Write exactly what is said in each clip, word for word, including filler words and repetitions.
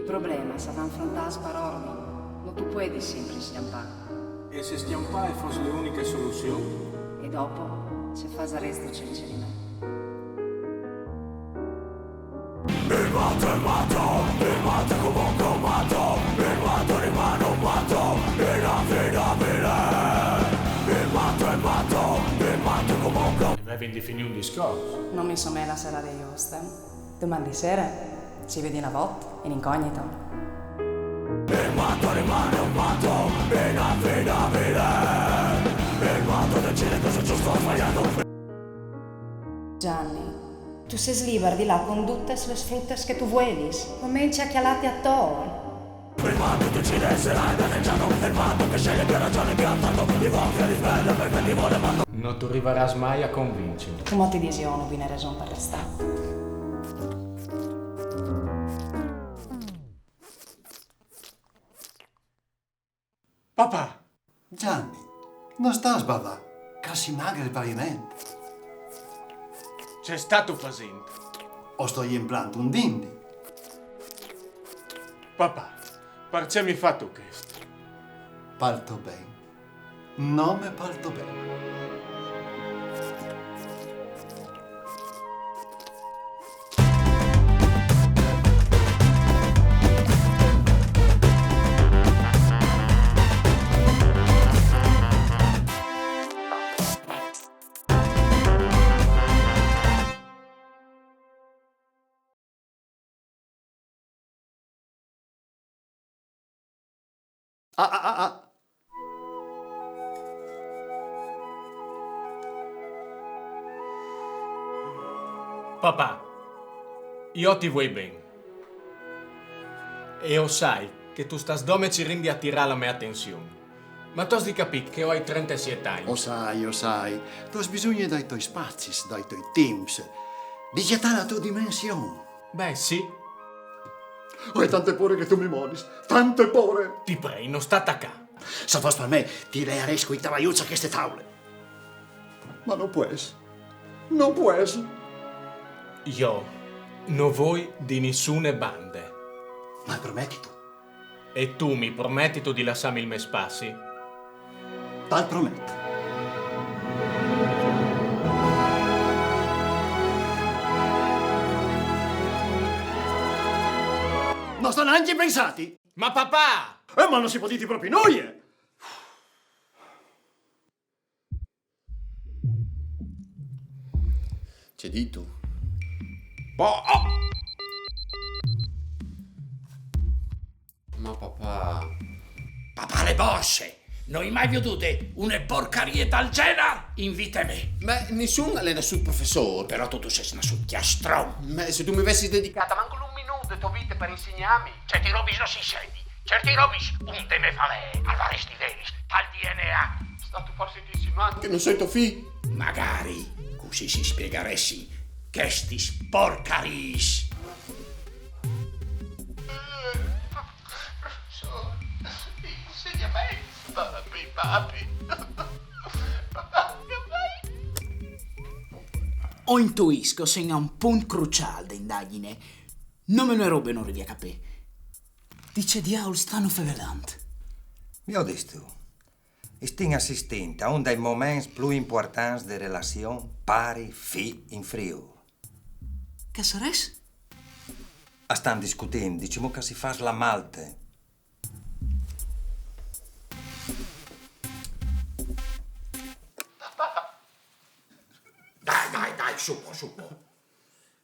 I problemis a van frontâts par ordin, no tu puedis simpri scjampâ. E se scjampâ e fos la uniche soluzion? E dopo, ce fasaressistu cence di me? Vevin di finî un discors. No mi somee la sere di juste. Doman di sere si viodìn la vot, in incognito. Gianni, tu sês libar di lâ cun dutis lis frutis che tu vuelis. Comence a cjalâti ator. No tu rivarâs mai a convincimi. Cumò ti disi jo une buine reson par restâ. Papà! Gianni, no sta sbavâ, che si magre il paviment. Ce stâstu fasint? O stoi implant un dindi. Papà, parcè mi fâstu chest? Pal to ben. Nome pal to ben. Ah, ah, ah, ah. Papà, jo ti vuei ben. E o sai che tu stâs dome cirint di atirâ la mê atenzion. Ma tu âs di capî che o ai trentesiet agns. O sai, o sai. Tu âs bisugne dai toi spazis, dai toi timps, di cjatâ la tô dimension. Ben sì. O ai tante pôre che tu mi molis, tante pôre. Ti prei, no sta tacâ. Se fos par me, ti learès cui tavaiuts cheste taule. Ma no pues. No pues. Jo no voi di nissune bande. Mal prometistu? E tu mi prometistu di lassâmi il me spazi? Tal promet. No sta nancje pensâti. Ma papà! Eh, ma no si pues dî propit nuie! Ce distu? Po-, oh! Ma papà. Papà le bosse! No ai mai viodût une porcarie dal gjenar in vite mê! Ma nissun al è nassût professôr. Però tu, tu sês nassût cjastron! Ma se tu mi vessis dedicât mancul un minût de tô vite par insegnâmi, certis robis no si insegnin. Certis robis un de me famee al varès di vêlis tal D N A. Stâstu forsit insinuant che no soi to fi? Magari, cussì si spiegaressin chestis porcariis. Professôr, insegnâmi. Papi, papi. Papi, papi. O intuìs che o sin a un punt cruciâl de indagjine. Nome une robe no rivi a capî. Di ce diaul stanu fevelant? Viodistu, o stin assistint a un dai moments plui impuartants de relazion pari-fi in Friûl. Che sarès? A stan discutint di cemût che si fâs la malte. Dai, dai, dai, su po, su po.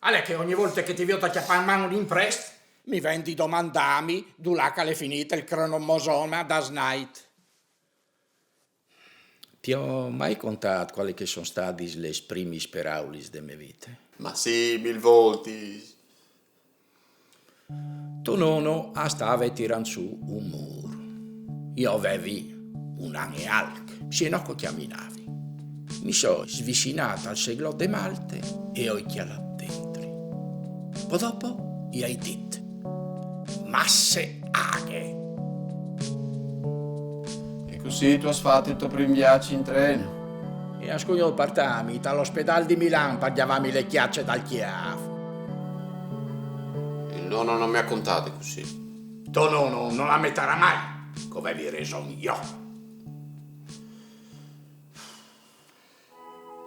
Al è che ogni volte che ti viôt a cjapâ in man un imprest, mi ven di domandâmi dulà che al è finît il cromosome dal Snait. Ti ai mai contât cualis che a son stadis lis primis peraulis de mê vite? Ma sì, mil voltis. To nono al stave tirant sù un mûr. Jo o vevi un an e alc, sì e no che o cjaminavi. Mi soi svicinât al seglot de malte e o ai cjalât dentri. Po dopo i ai dit: masse aghe! E cussì tu âs fat il to prin viaç in tren? E àn scugnût puartâmi tal ospedâl di Milan par gjavâmi la cjace dal cjâf. Il nono no mi à contade cussì. To nono no la metarà mai, che o vevi reson jo.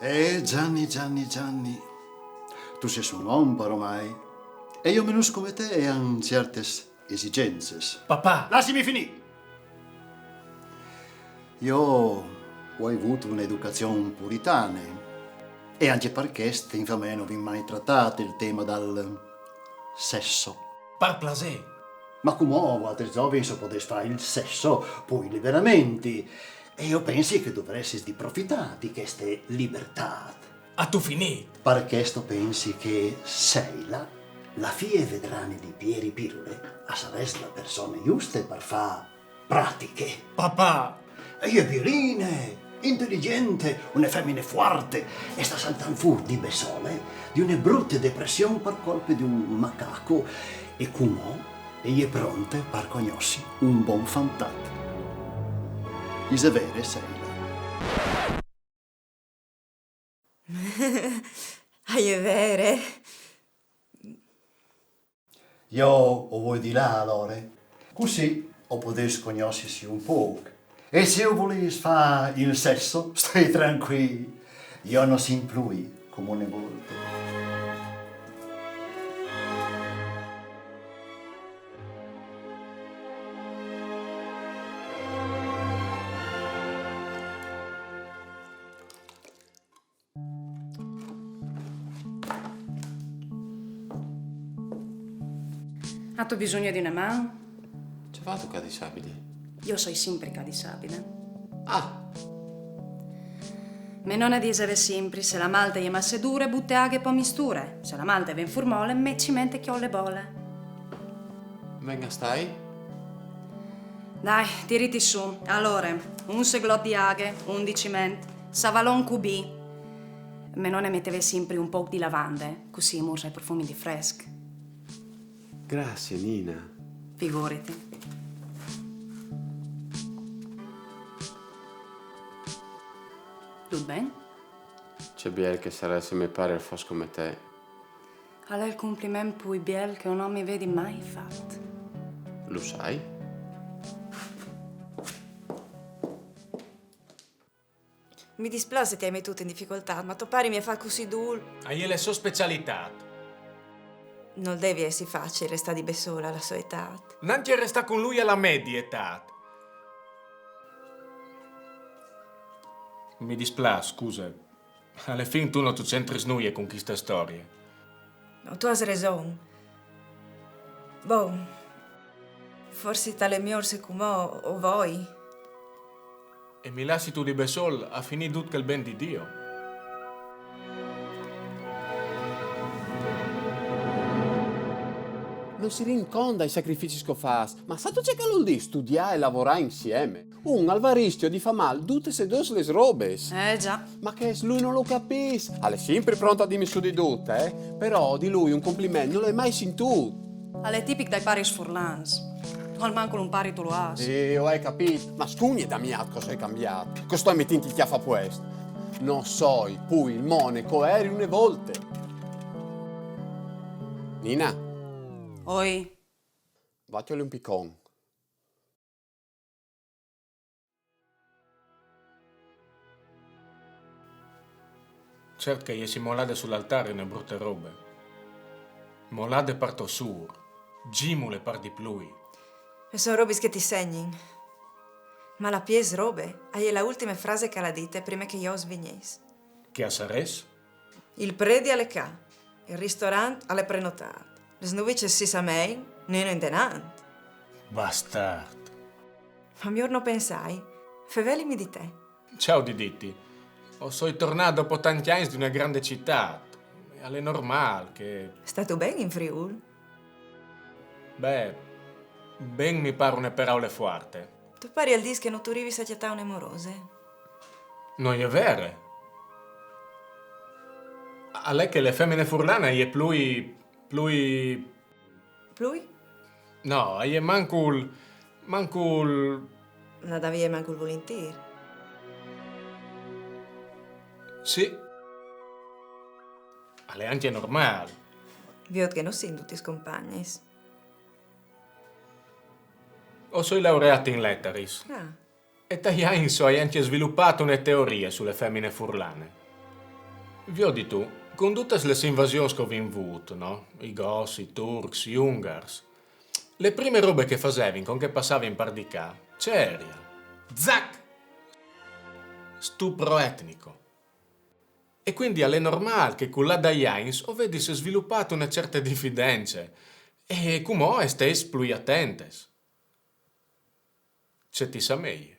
Eh, Gianni, Gianni, Gianni, tu sês un om ormai. E i omenons come te a àn ciertes esigences. Papà! Lassimi finî! Jo o ai vût une educazion puritane, e ancje par chest, infamee, no vin mai tratât il teme dal sesso. Par plasê! Ma cumò voaltris zovins o podês fâ il sesso plui liberamentri, e jo o pensi che o dovaressis di profitâ di cheste libertât. Âstu finît? Par chest o pensi che Seila, la fie vedrane di Pieri Pirule, a sarès la persone juste par fâ pratiche. Papà! E je virile, inteligente, une femine fuarte, e sta saltant fûr di bessole di une brute depression par colpe di un macaco, e cumò e je pronte par cognossi un bon fantat. Ise vere, Seila? A je vere. Jo o voi di là, alore. Cussì o podês cognossisi un pôc. E se o volês fâ il sesso, stâ trancuîl. Jo no sin plui come une volte. Âstu bisugne di une man? Ce fâstu ca di sabide? Jo o soi simpri ca di sabide. Ah! Mê none e diseve simpri: se la malte e je masse dure, bute aghe e po misture. Se la malte e ven fûr mole, met ciment e cjol le bole. Ven a stâi? Dai, tiriti sù. Alore, un seglot di aghe, un di ciment, savalon cubî. Mê none e meteve simpri un pôc di lavande, cussì e mûrs a profumin di fresc. Graciis, Nina. Figuriti. Dut ben? Ce biel che al sarès se gno pari al fos come te. Al è il compliment plui biel che un om mi vedi mai fat. Lu sai? Mi displâs se ti ai metût in dificoltât, ma to pari mi à fat cussì dûl. A je la sô specialitât. Nol devi jessi facil restâ di bessôl a la sô etât. Nancje restâ cun lui a la mê di etât. Mi displâs, scuse. A le fin tu no tu centris nuie cun cheste storie. No, tu âs reson. Bon, forsit al è miôr se cumò o voi. E mi lassistu di bessôl a finî dut chel ben di Diu? No si rind cont dai sacrificis che o fâs, ma sâstu ce che al vûl dî studiâ e lavorâ insiemi? Un al va a riscjo di fâ mâl dutes e dôs les robes. Eh, za. Ma chest lui no lu capìs. Al è simpri pront a dîmi sù di dut, eh? Però di lui un compliment no lu ai mai sintût. Al è tipic dai paris furlans. Tu almancul un pari tu lu âs. Eh, o ai capît. Ma scugnit dal miat che o soi cambiât, che o stoi metint il cjâf a puest. No soi plui il mone che o jeri une volte. Nina. Oi. Vâ a cjoli un picon. Ciert che jessi molade sul altâr e je une brute robe. Molade par to sûr, zimule par di plui. E son robis che ti segnin. Ma la piês robe e je la ultime frase che al à dite prime che jo o svignìs. Che a sarès? Il predi al è ca, il ristorant al è prenotât. Les nuvices si samein, nino indenant. Bastart. Ma miôr no pensâi, fevelimi di te. Ce aio di dîti? O soi tornât dopo tancj agns di une grande citât. E al è normâl che... Stâstu ben in Friûl? Beh, ben mi pâr une peraule fuarte. To pari al dîs che no tu rivis a cjatâ une morose. No je vere. Al è che le femine furlane e je plui, plui... Plui? No, e je mancul, mancul... Nada vie mancul vulintîr. Sì. Al è ancje normâl. Viôt che no sin dutis compagnis. O soi laureât in leteris. Ah. E tai agns o ai ancje svilupât une teorie su la femine furlane. Viodistu, cun dutis lis invasions che o vin vût, no? I Gots, i Turcs, i Ungars. La prime robe che a fasevin cuant che a passavin par di ca, ce jerie? Zac! Stupro etnico. E cuindi al è normâl che cul lâ dai agns o vedis svilupât une cierte difidence. E cumò o stais plui atentes. Ce ti somee?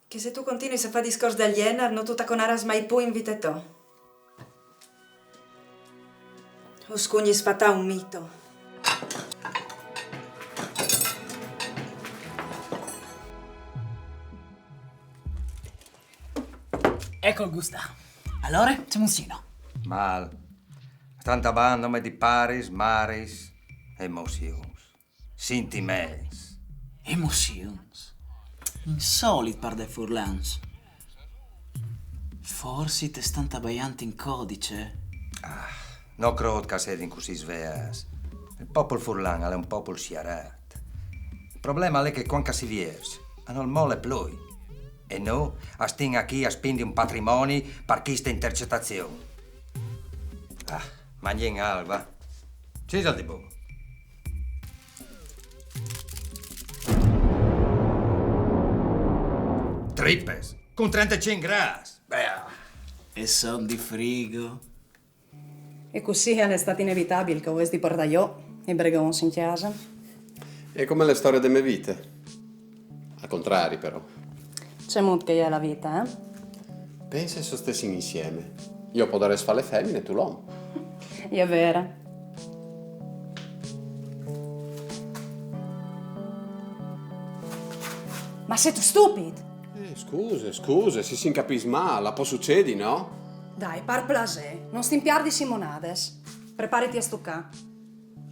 Che se tu continuis a fâ discors dal gjenar, no tu taconarâs mai plui in vite tô. O scugnis fatâ un mito. Eco il gustâ. Alore, cemût sino? Mâl. Stan tabant nome di paris, maris, emozions. Sintiments. Emozions? Insolit par dai furlans. Forsit a stan tabaiant in codice? Ah, no crôt che a sedin cussì sveâts. Il popul furlan al è un popul sierât. Il probleme al è che cuant che si vierç, a nol mole plui. E nô a stin achì a spindi un patrimoni par cheste intercetazion. Ah, mangjìn alc, va. Cisal di bon. Tripes, cun trentecinc grâts. Beh. E son di frigo. E cussì al è stât inevitabil che o vês di puartâ jo i bregons in cjase. E come la storie de mê vite. Al contrari, però. Cemût che e je la vite, eh? Pense se o stessin insiemi. Jo o podarès fâ la femine e tu l'om. E je vere. Ma sêstu stupit? Eh, scuse, scuse, se si capìs mâl, al pues sucedi, no? Dai, par plasê, no stin pierdisi monadis. Prepariti a stucâ.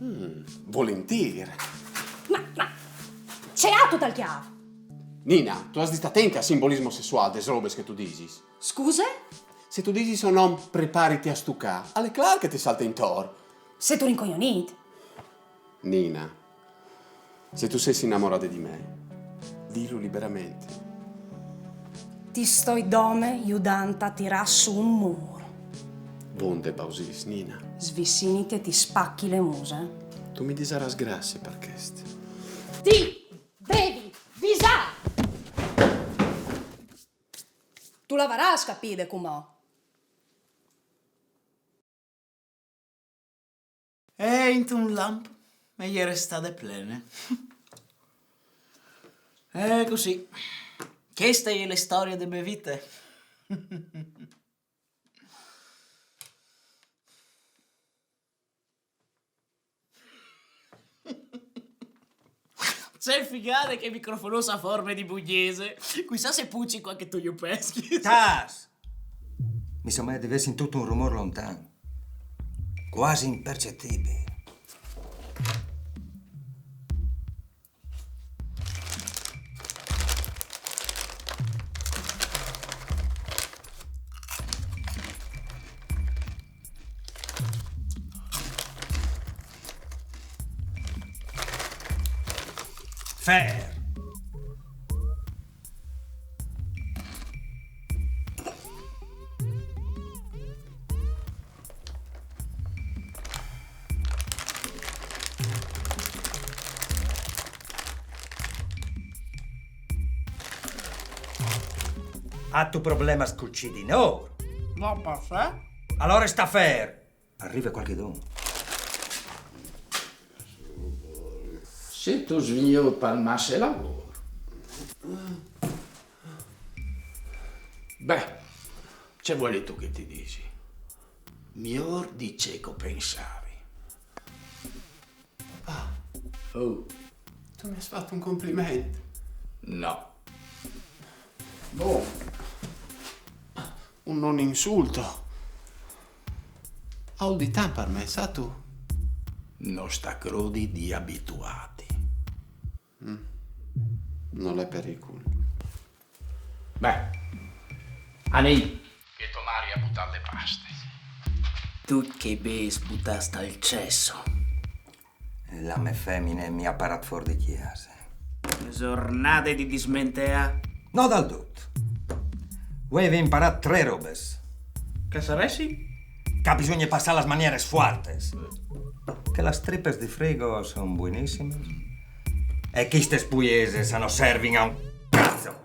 Mm, volintîr. Ma, ma, ce âstu tal cjâf? Nina, tu âs di stâ atente al simbolismo sessuâl des robes che tu disis. Scuse? Se tu disis a un om prepariti a stucâ, al è clâr che ti salte intor. Sêstu rincojonît? Nina, se tu sês inamorade di me, dîlu liberamentri. Ti stoi dome judant a tirâ sù un mûr. Vonde bausîs, Nina. Sviciniti e ti spachi la muse. Tu mi disarâs graciis par chest. Ti devi visâ! Tu le varâs capide cumò. E intun lamp me je restade plene. E cussì. Cheste e je la storie de mê vite. Ce figade chê microfonôs a forme di bugnese. Cuissà se pucin cuant che tu ju peschis. Tâs! Mi somee di vê sintût un rumôr lontan, cuasi impercetibil. Fer. Âstu problemas cul cidinôr? No, parcè? Alore sta fer! Al rive cualchidun. Sêstu svignût pal masse lavôr? Beh, ce vuelistu che ti disi? Miôr di ce che o pensavi. Ah. Oh. Tu mi âs fat un compliment. No. Bon. Un non insulto. Al è di tant par me, sâstu? No sta crodi di abituâti. Mm. Nol è pericul. Beh, anìn. Che tô mari e à butât le paste. Tu che i bêçs butâts tal cesso. La me femine mi à parât fûr di cjase. Zornade di dismenteâ. No dal dut. Vuê o vin imparât trê robes. Che saressin? Che bisugne passâ las manieres fuartes. Che las tripes di frigo a son buinissimes. E chestes puieses a no servin a un cazzo.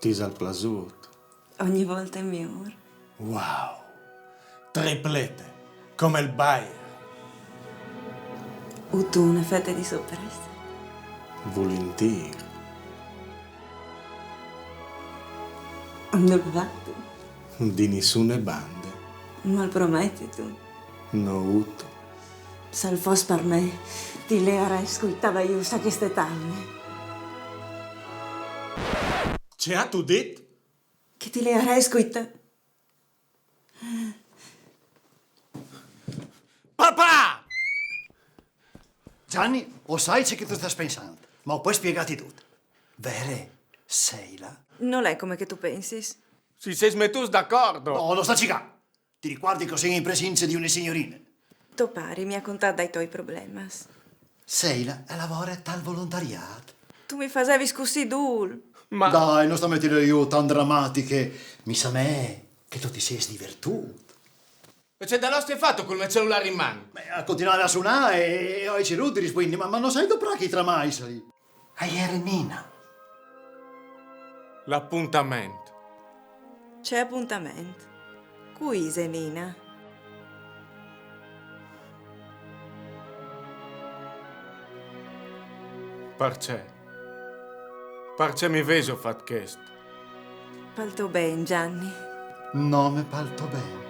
Ti isal plasût? Ogni volte miôr. Wow! Triplete, come il Bayern. Ûstu une fete di sopresse? Vulintîr. Dulà vâstu? Di nissune bande. Mal prometistu? No ûstu. Se al fos par me, ti learès cui tavaiuts a cheste tavule. Ce âstu dit? Che ti learès cui ta... Papà! Gianni, o sai ce che tu stâs pensant, ma o pues spiegâti dut. Vere, Seila? Nol è come che tu pensis. Si sês metûts d'acordo. No, no sta cigâ. Ti ricuardi che o sin in presince di une signorine. To pari mi à contât dai toi problemas. Seila e lavore tal volontariât. Tu mi fasevis cussì dûl. Ma Dai, no sta metile jù tant dramatiche. Mi somee che tu ti sês divertût. E ce dalò astu fat cul gno celulâr in man? Eh, al continuave a sunâ e, e o ai cirût di rispuindi, ma, ma no sai doprâ chei tramais li. A jere Nina. L'apontament. Ce apontament? Cui ise Nina? Parcè? Parcè mi vêso fat chest? Pal to ben, Gianni. Nome pal to ben.